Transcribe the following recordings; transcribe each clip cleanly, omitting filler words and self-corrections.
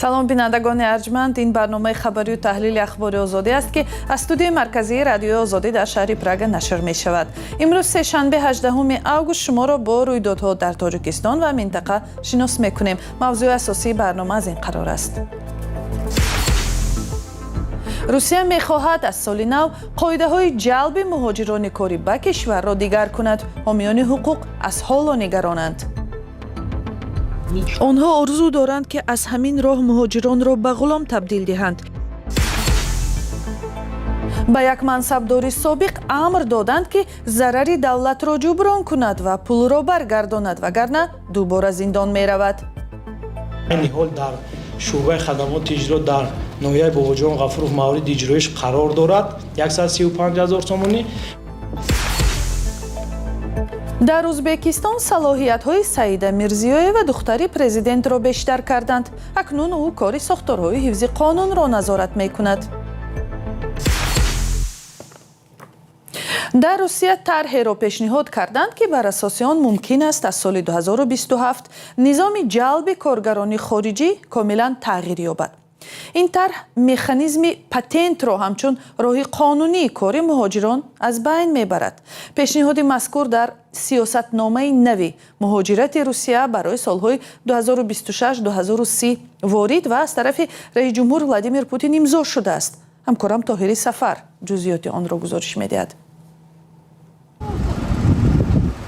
Салом, бинандагони арҷманд. Ин барномаи хабарию таҳлили Ахбори Озодӣ аст, ки аз студияи марказии Радиои Озодӣ дар шаҳри Прага нашр мешавад. Имрӯз сешанбе, 18 август, шуморо бо рӯйдодҳо дар Тоҷикистон ва минтақа шинос мекунем. Мавзӯи асосии барнома аз ин қарор аст: Русия мехоҳад аз соли нав қоидаҳои ҷалби муҳоҷирони корӣ ба кишварро дигар кунад. Ҳомиёни ҳуқуқ аз ҳоло нигаронанд. Онҳо орзу доранд, ки аз ҳамин роҳ муҳоҷиронро ба ғулом табдил диҳанд. Ба як мансабдори собиқ амр доданд, ки зарари давлатро ҷуброн кунад ва пулро баргардонад, вагарна дубора зиндон меравад. Айни ҳол дар шӯъбаи хадамоти иҷро дар ноҳияи Бобоҷон Ғафуров мавриди иҷроиш қарор дорад, 135 ҳазор сомонӣ. Дар Ӯзбекистон салоҳиятҳои Саида Мирзиёева, духтари президентро, бештар карданд. Акнун ӯ кори сохторҳои ҳифзи қонунро назорат мекунад. Дар Русия тарҳеро пешниҳод карданд, ки бар асоси он мумкин аст аз соли 2027 низоми ҷалби коргарони хориҷӣ комилан тағйир ёбад. Ин тарҳ механизми патентро ҳамчун роҳи қонунии кори муҳоҷирон аз байн мебарад. Пешниҳоди мазкур дар сиёсатномаи нави муҳоҷирати Русия барои солҳои 2026-2030 ворид ва аз тарафи раисҷумҳур Владимир Путин имзо шудааст. Ҳамкорам Тоҳири Сафар ҷузъиёти онро гузориш медиҳад.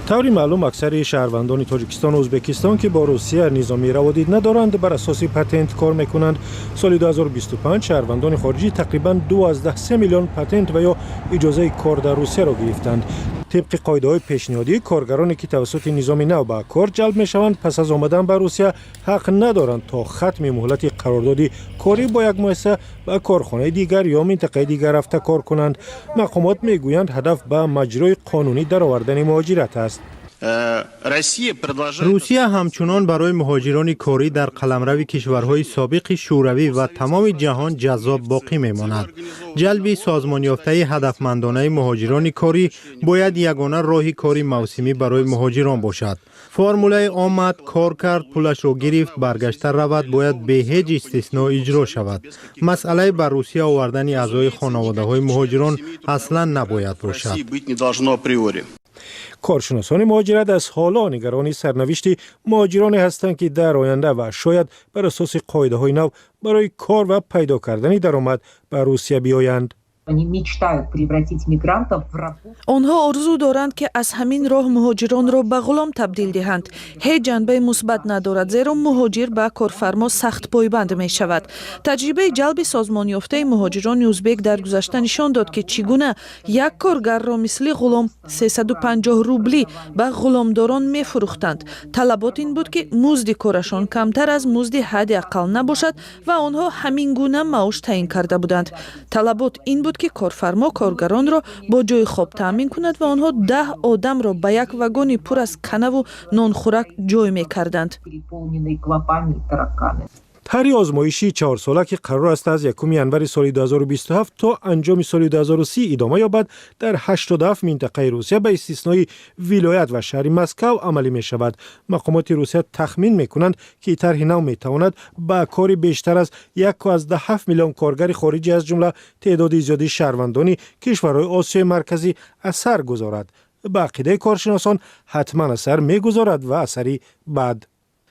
Таври маълум, аксари шаҳрвандони Тоҷикистону Ӯзбекистон, ки бо Русия низоми раводид надоранд, бар асоси патент кор мекунанд. Соли 2025 шаҳрвандони хориҷӣ тақрибан 2,3 миллион патент ва ё иҷозаи кор дар Русияро гирифтанд. Тибқи қоидаҳои пешниҳодӣ, коргароне ки тавассути низоми нав ба кор ҷалб мешаванд, пас аз омадан ба Русия ҳақ надоранд то хатми муҳлати қарордоди корӣ бо як муассиса ба корхонаи дигар ё минтақаи дигар рафта кор кунанд. Мақомот мегӯянд, ҳадаф ба маҷрои қонунӣ даровардани муҳоҷират аст. Русия ҳамчунон барои муҳоҷирони корӣ дар қаламрави кишварҳои собиқи Шӯравӣ ва тамоми ҷаҳон ҷаззоб боқӣ мемонад. Ҷалби созмонёфтаи ҳадафмандонаи муҳоҷирони корӣ бояд ягона роҳи кори мавсимӣ барои муҳоҷирон бошад. Формулаи «омад, кор кард, пулашро гирифт, баргашта равад» бояд бе ҳеҷ истисно иҷро шавад. Масъалаи ба Русия овардани аъзои хонаводаҳои муҳоҷирон аслан набояд бошад. Коршиносони муҳоҷират аз ҳоло нигарони сарнавишти муҳоҷироне ҳастанд, ки дар оянда ва шояд бар асоси қоидаҳои нав барои кор ва пайдо кардани даромад ба Русия биёянд. Они мечтают превратить мигрантов в рабов. Онҳо орзу доранд, ки аз ҳамин роҳ муҳоҷиронро ба ғулом табдил диҳанд. Ҳеҷ ҷанбаи мусбат надорад, зеро муҳоҷир ба корфармо сахт пойбанд мешавад. Таҷрибаи ҷалби созмонёфтаи муҳоҷирони узбек дар гузашта нишон дод, ки чӣ гуна як коргарро мисли ғулом 350 рублӣ ба ғуломдорон мефурӯхтанд. Талабот ин буд, ки музди корашон камтар аз музди ҳадди ақал набошад ва онҳо ҳамин гуна маош таъин карда буданд. Талабот ин буд, ки корфармо коргаронро бо ҷойи хоб таъмин кунад ва онҳо 10 одамро ба як вагони пур аз канаву нонхӯрак ҷой мекарданд. Переполненные клопами и тараканы. Тарҳи озмоишии чаҳорсола, ки қарор аст аз 1 январи соли 2027 то анҷоми соли 2030 идома ёбад, дар 87 минтақаи Русия ба истиснои вилоят ва шаҳри Москав амалӣ мешавад. Мақомоти Русия тахмин мекунанд, ки тарҳи нав метавонад ба кори бештар аз 1,7 миллион коргари хориҷӣ, аз ҷумла теъдоди зиёди шаҳрвандони кишварҳои Осиёи Марказӣ, асар гузорад. Ба ақидаи коршиносон, ҳатман асар мегузорад ва асари бад.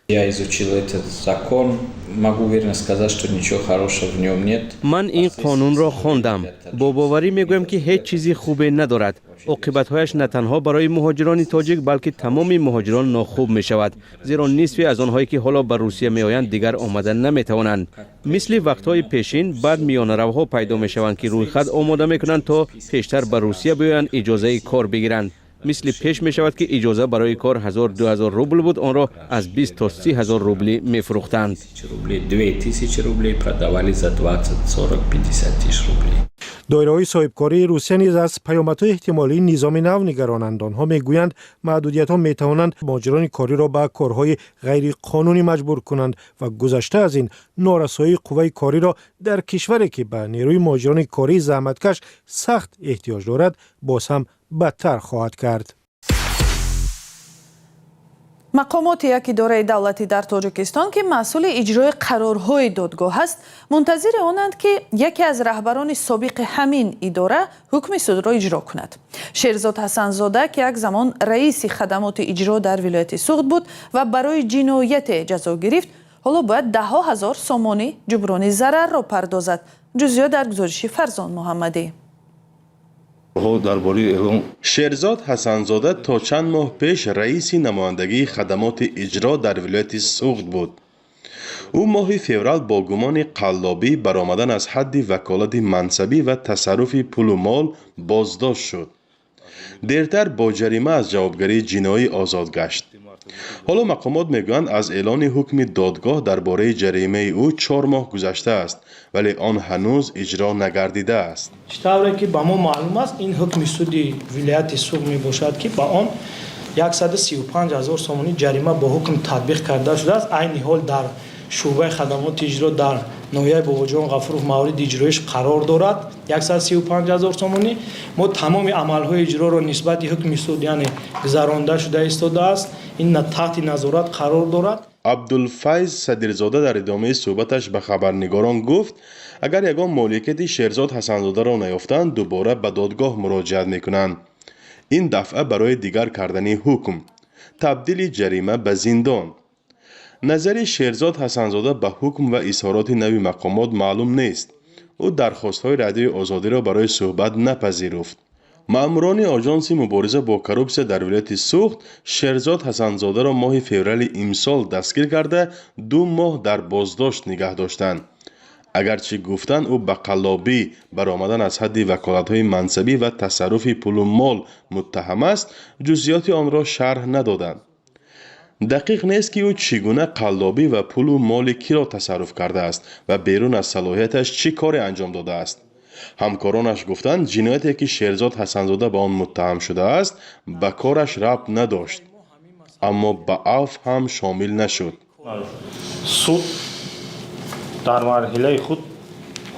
Я изучил этот закон, могу уверенно сказать, что ничего хорошего в нем нет. Ман ин қонунро хондам, бо боварӣ мегӯям, ки ҳеҷ чизи хубе надорад. Оқибатҳояш на танҳо барои муҳоҷирони тоҷик, балки тамоми муҳоҷирон нохуб мешавад, зеро нисфе аз онҳое, ки ҳоло ба Русия меоянд, дигар омада наметавонанд. Мисли вақтҳои пешин баъд миёнаравҳо пайдо мешаванд, ки рӯйхат омода мекунанд, то пештар ба Русия биёянд, иҷозаи кор бигиранд. Мисли пеш мешавад, ки иҷоза барои кор 1000-2000 рубл буд, онро аз 20 то 30 ҳазор рублӣ мефурӯхтанд. 2000 рублей продавали за 20, 40, 50 тысяч рублей. Доираҳои соҳибкории Русия низ аз паёмадҳои эҳтимолии низоми нав нигаронанд. Онҳо мегӯянд, маҳдудиятҳо метавонанд муҳоҷирони кориро ба корҳои ғайриқонунӣ маҷбур кунанд ва гузашта аз ин, норасоии қувваи кориро дар кишваре, ки ба нерӯи муҳоҷирони кории заҳматкаш сахт эҳтиёҷ дорад, боз ҳам бадтар хоҳад кард. Мақомоти як идораи давлатӣ дар Тоҷикистон, ки масъули иҷрои қарорҳои додгоҳ аст, мунтазири онанд, ки яке аз раҳбарони собиқи ҳамин идора ҳукми судро иҷро кунад. Шерзод Ҳасанзода, ки як замон раиси хадамоти иҷро дар вилояти Суғд буд ва барои ҷинояте ҷазо гирифт, ҳоло бояд даҳҳо ҳазор сомонӣ ҷуброни зарарро пардозад. Ҷузъиёт дар гузориши Фарзон Муҳаммадӣ. Шерзод Ҳасанзода то чанд моҳ пеш раиси намояндагии хадамоти иҷро дар вилояти Суғд буд. Ӯ моҳи феврал бо гумони қаллобӣ, баромадан аз ҳадди ваколати мансабӣ ва тасарруфи пулу мол боздошт шуд. Дертар бо ҷарима аз ҷавобгарии ҷиноӣ озод гашт. Ҳоло мақомот мегӯянд, аз эълони ҳукми додгоҳ дар бораи ҷаримаи ӯ 4 моҳ гузаштааст, вале он ҳанӯз иҷро нагардидааст. Чӣ тавре ки ба мо маълум аст, ин ҳукми суди вилояти Суғд мебошад, ки ба он 135 ҳазор сомонӣ ҷарима бо ҳукм татбиқ карда шудааст. Айни ҳол дар шӯъбаи хадамоти иҷро дар ноҳияи Бобоҷон Ғафуров мавриди иҷроиш қарор дорад 135 ҳазор сомонӣ. Мо тамоми амалҳои иҷроро нисбати ҳукми суд, яъне, гузаронда шуда истодааст, ин таҳти назорат қарор дорад. Абдулфайз Садирзода дар идомаи суҳбаташ ба хабарнигорон гуфт, агар ягон моликияти Шерзод Ҳасанзодаро наёфтанд, дубора ба додгоҳ муроҷиат мекунанд, ин дафъа барои дигар кардани ҳукм, табдили ҷарима ба зиндон. Назари Шерзод Ҳасанзода ба ҳукм ва изҳороти нави мақомот маълум нест. Ӯ дархостҳои Радиои Озодиро барои суҳбат напазируфт. Маъмурони Оҷонси мубориза бо коррупсия дар вилояти Суғд Шерзод Ҳасанзодаро моҳи феврали имсол дастгир карда, 2 моҳ дар боздошт нигаҳ доштанд. Агарчи гуфтанд, ӯ ба қаллобӣ, баромадан аз ҳадди ваколатҳои мансабӣ ва тасарруфи пулу мол муттаҳам аст, ҷузъиёти онро шарҳ надоданд. Дақиқ нест, ки ӯ чӣ гуна қаллобӣ ва пулу моли киро тасарруф кардааст ва берун аз салоҳияташ чӣ коре анҷом додааст. Ҳамкоронаш гуфтанд, ҷинояте, ки Шерзод Ҳасанзода ба он муттаҳам шудааст, ба кораш рабт надошт, аммо ба афв ҳам шомил нашуд. Суд дар марҳилаи худ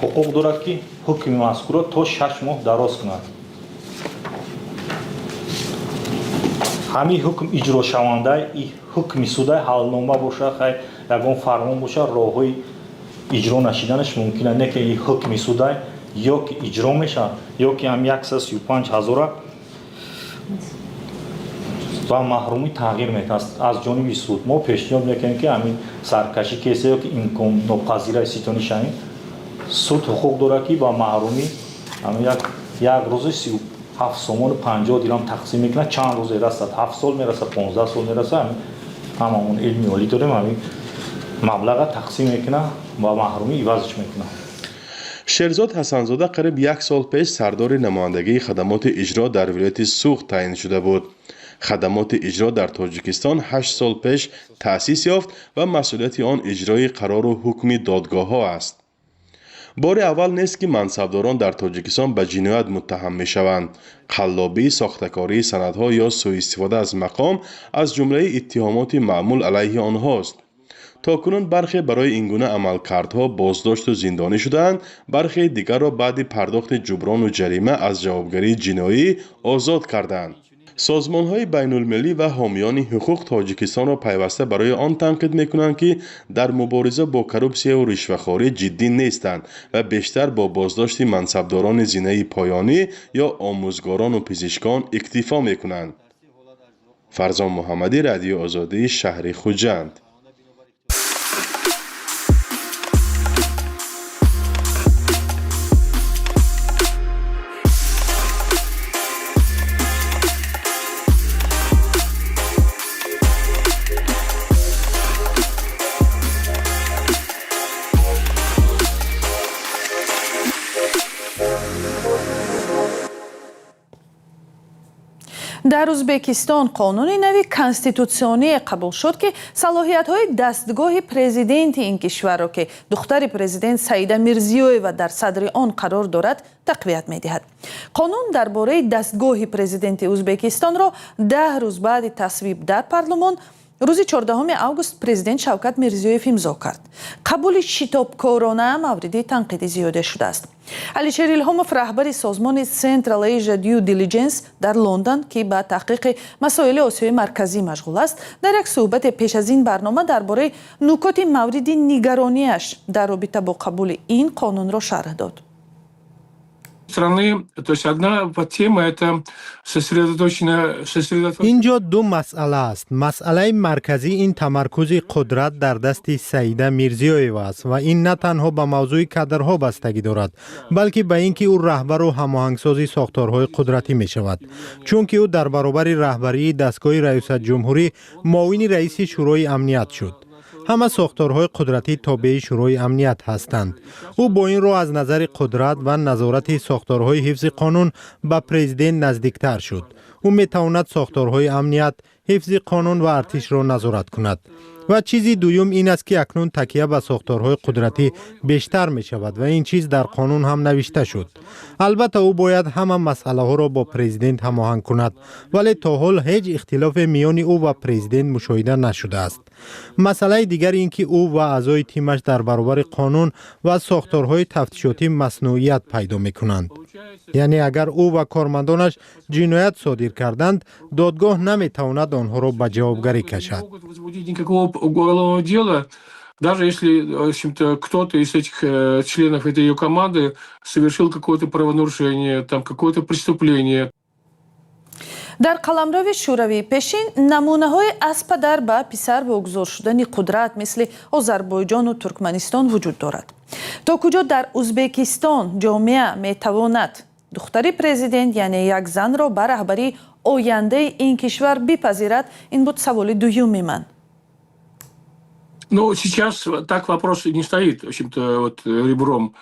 ҳуқуқ дорад, ки ҳукми мазкурро то 6 моҳ дароз кунад. Ҳамин ҳукм иҷрошаванда, ҳукми суда ҳалнома бошад, хай, ягон фармон бошад, роҳҳои иҷро нашиданаш мумкин аст. Не ки ҳукми суда ё ки иҷро мешавад, ё ки ҳам 135 ҳазора ба маҳрумӣ тағйир метавад аз ҷониби суд. Мо пешниҳод мекунем, ки ҳамин саркашӣ кесе ё ки имконнопазира ситонӣ шавем, суд ҳуқуқ дорад, ки ба маҳрумӣ як рӯзи 37 сомону 50 дирам тақсим мекунад. Чанд рӯзе расад, 7 сол мерасад, 15 сол мерасад, ҳамамон илми олӣ дорем, ҳамин маблаға тақсим мекунад ва маҳрумӣ ивазш мекунад. Шерзод Ҳасанзода қариб як сол пеш сардори намояндагии хадамоти иҷро дар вилояти Суғд таъин шуда буд. Хадамоти иҷро дар Тоҷикистон 8 сол пеш таъсис ёфт ва масъулияти он иҷрои қарору ҳукми додгоҳҳо аст. Бори аввал нест, ки мансабдорон дар Тоҷикистон ба ҷиноят муттаҳам мешаванд. Қаллобӣ, сохтакории санадҳо ё сӯистифода аз мақом аз ҷумлаи иттиҳомоти маъмул алайҳи онҳост. То кунун бархе барои ин гуна амалкардҳо боздошту зиндонӣ шудаанд, бархеи дигарро баъди пардохти ҷуброну ҷарима аз ҷавобгарии ҷиноӣ озод карданд. Созмонҳои байнулмилалӣ ва ҳомиёни ҳуқуқ Тоҷикистонро пайваста барои он танқид мекунанд, ки дар мубориза бо коррупсияву ришвахорӣ ҷиддӣ нестанд ва бештар бо боздошти мансабдорони зинаи поёнӣ ё омӯзгорону пизишкон иктифо мекунанд. Фарзон Муҳаммадӣ, Радиои Озодӣ, шаҳри Хуҷанд. Дар Ӯзбекистон қонуни нави конститутсионие қабул шуд, ки салоҳиятҳои дастгоҳи президенти ин кишварро, ки духтари президент Саида Мирзиёева дар садри он қарор дорад, тақвият медиҳад. Қонун дар бораи дастгоҳи президенти Ӯзбекистонро 10 рӯз баъди тасвиб дар парлумон рӯзи 14 август президент Шавкат Мирзиёев имзо кард. Қабули шитобкорона мавриди танқиди зиёде шудааст. Алишер Илҳомов, раҳбари созмони Central Asia Due Diligence дар Лондон, ки ба таҳқиқи масоили Осиёи Марказӣ машғул аст, дар як суҳбате пеш аз ин барнома дар бораи нукоти мавриди нигарониаш дар робита бо қабули ин қонунро шарҳ дод. Страны, то есть одна тема это сосредоточена. Инҷо ду масъала аст. Масъалаи марказӣ ин тамаркузи қудрат дар дасти Саида Мирзиёева аст ва ин на танҳо ба мавзӯи кадрҳо бастагӣ дорад, балки ба ин ки ӯ раҳбару ҳамоҳангсози сохторҳои қудратӣ мешавад, чунки ӯ дар баробари раҳбарии дастгоҳи раёсатҷумҳурӣ муовини раиси Шӯрои амният шуд. Ҳама сохторҳои қудратӣ тобеи Шӯрои амният ҳастанд. Ӯ бо ин роҳ аз назари қудрат ва назорати сохторҳои ҳифзи қонун ба президент наздиктар шуд. Ӯ метавонад сохторҳои амният, ҳифзи қонун ва артишро назорат кунад. Ва чизи дуюм ин аст, ки акнун такя ба сохторҳои қудратӣ бештар мешавад ва ин чиз дар қонун ҳам навишта шуд. Албатта, ӯ бояд ҳама масъалаҳоро бо президент ҳамоҳанг кунад, вале то ҳол ҳеҷ ихтилофе миёни ӯ ва президент мушоҳида нашудааст. Масъалаи дигар ин ки ӯ ва аъзои тимаш дар баробари қонун ва сохторҳои тафтишотӣ маснуият пайдо мекунанд, яъне агар ӯ ва кормандонаш ҷиноят содир карданд, додгоҳ наметавонад онҳоро ба ҷавобгарӣ кашад. Уголовного дела, даже если, в общем-то, кто-то из этих членов этой ее команды совершил какое-то правонарушение, там, какое-то преступление. Дар қаламрави Шӯравии пешин намунаҳои аз падар ба писар вогузор шудани қудрат, мисли Озарбойҷону Туркманистон, вуҷуд дорад. То куҷо дар Узбекистон ҷомеа метавонад духтари президент, яъне як занро, ба раҳбарии ояндаи ин кишвар бипазирад? Ин буд саволи дуюми ман. Ну, сейчас так вопрос не стоит, в общем-то, вот ребром.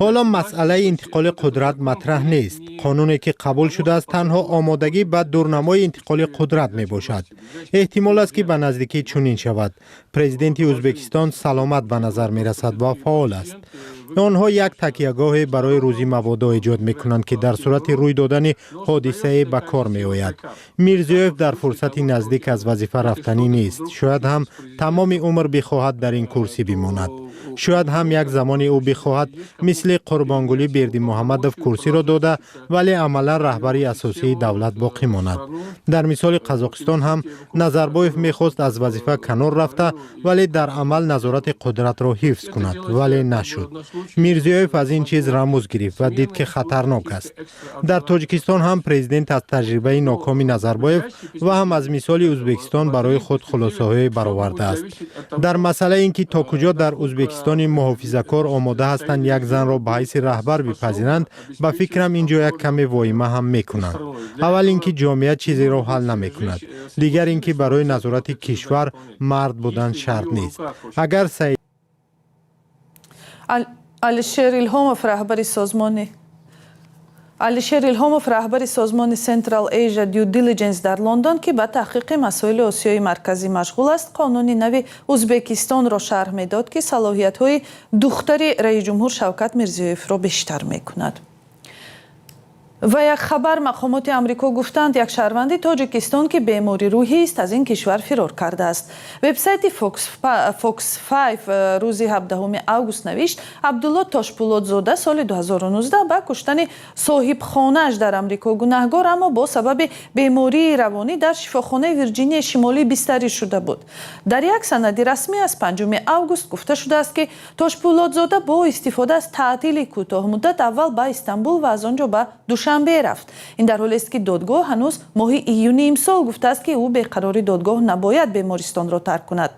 Ҳоло масъалаи интиқоли қудрат матраҳ нест. Қонуне ки қабул шудааст, танҳо омодагӣ ба дурнамои интиқоли қудрат мебошад. Эҳтимол аст, ки ба наздикӣ чунин шавад. Президенти Ӯзбекистон саломат ба назар мерасад ва фаъол аст. Онҳо як такягоҳе барои рӯзи мабодо эҷод мекунанд, ки дар сурати рӯй додани ҳодисае ба кор меояд. Мирзиёев дар фурсати наздик аз вазифа рафтанӣ нест. Шояд ҳам тамоми умр бихоҳад дар ин курсӣ бимонад. Шояд ҳам як замоне ӯ бихоҳад мисли Қурбонгулӣ Бердимуҳаммадов курсиро дода, вале амалан раҳбари асосии давлат боқӣ монад. Дар мисоли Қазоқистон ҳам Назарбоев мехост аз вазифа канор рафта, вале дар амал назорати қудратро ҳифз кунад, вале нашуд. Мирзиёев аз ин чиз рамӯз гирифт ва дид, ки хатарнок аст. Дар Тоҷикистон ҳам президент аз таҷрибаи нокоми Назарбоев ва ҳам аз мисоли Ӯзбекистон барои худ хулосаҳое баровардааст. Дар масъалаи ин ки то куҷо дар Ӯзбекистони муҳофизакор омода ҳастанд як занро ба ҳайси раҳбар бипазиранд, ба фикрам, ин ҷо як каме воима ҳам мекунанд. Аввал ин ки ҷомеа чизеро ҳал намекунад, дигар ин ки барои назорати кишвар мард будан шарт нест. Агар Саид Алишер Илҳомов, раҳбари созмони Central Asia Due Diligence дар Лондон, ки ба таҳқиқи масоили Осиёи Марказӣ машғул аст, қонуни нави Ӯзбекистонро шарҳ медод, ки салоҳиятҳои духтари раисҷумҳур Шавкат Мирзиёевро бештар мекунад. Ва як хабар: мақомоти Амрико гуфтанд, як шаҳрванди Тоҷикистон, ки бемори рӯҳист, аз ин кишвар фирор кардааст. Вебсайти Fox 5 рӯзи 17 август навишт, Абдулло Тошпулодзода соли 2019 ба куштани соҳибхонааш дар Амрико гунаҳгор, аммо бо сабаби бемории равонӣ дар шифохонаи Вирҷинияи Шимолӣ бистарӣ шуда буд. Дар як санади расмӣ аз 5 август гуфта шудааст, ки Тошпулодзода бо истифода аз таътили кӯтоҳмуддат аввал ба Истанбул ва аз он ҷо ба Душанбе рафт. Ин дар ҳолест, ки додгоҳ ҳанӯз моҳи июни имсол гуфтааст, ки ӯ беқарори додгоҳ набояд бемористонро тарк кунад.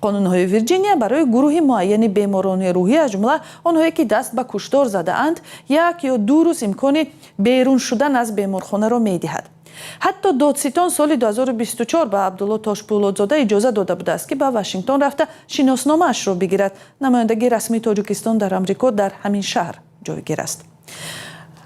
Қонунҳои Вирҷиния барои гурӯҳи муайяни беморони рӯҳӣ, аз ҷумла онҳое, ки даст ба куштор задаанд, 1 ё 2 рӯз имкони берун шудан аз беморхонаро медиҳад. Ҳатто додситон соли 2024 ба Абдулло Тошпулодзода иҷоза дода будааст, ки ба Вашингтон рафта шиносномаашро бигирад. Намояндагии расмии Тоҷикистон дар Амрико дар ҳамин шаҳр ҷойгир аст.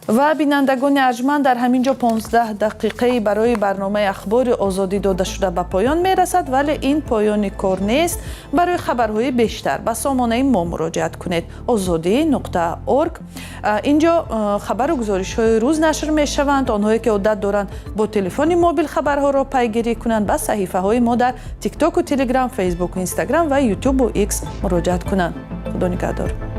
Ва бинандагони арҷманд, дар ҳамин ҷо 15 дақиқаи барои барномаи Ахбори Озодӣ додашуда ба поён мерасад, вале ин поёни кор нест. Барои хабарҳои бештар ба сомонаи мо муроҷиат кунед: озодӣ.org. Инҷо хабару гузоришҳои рӯз нашр мешаванд. Онҳое, ки одат доранд бо телефони мобил хабарҳоро пайгирӣ кунанд, ба саҳифаҳои мо дар Тиктоку, Телеграм, Фейсбуку, Инстаграм ва Ютубу Икс муроҷиат кунанд. Худо нигаҳдор.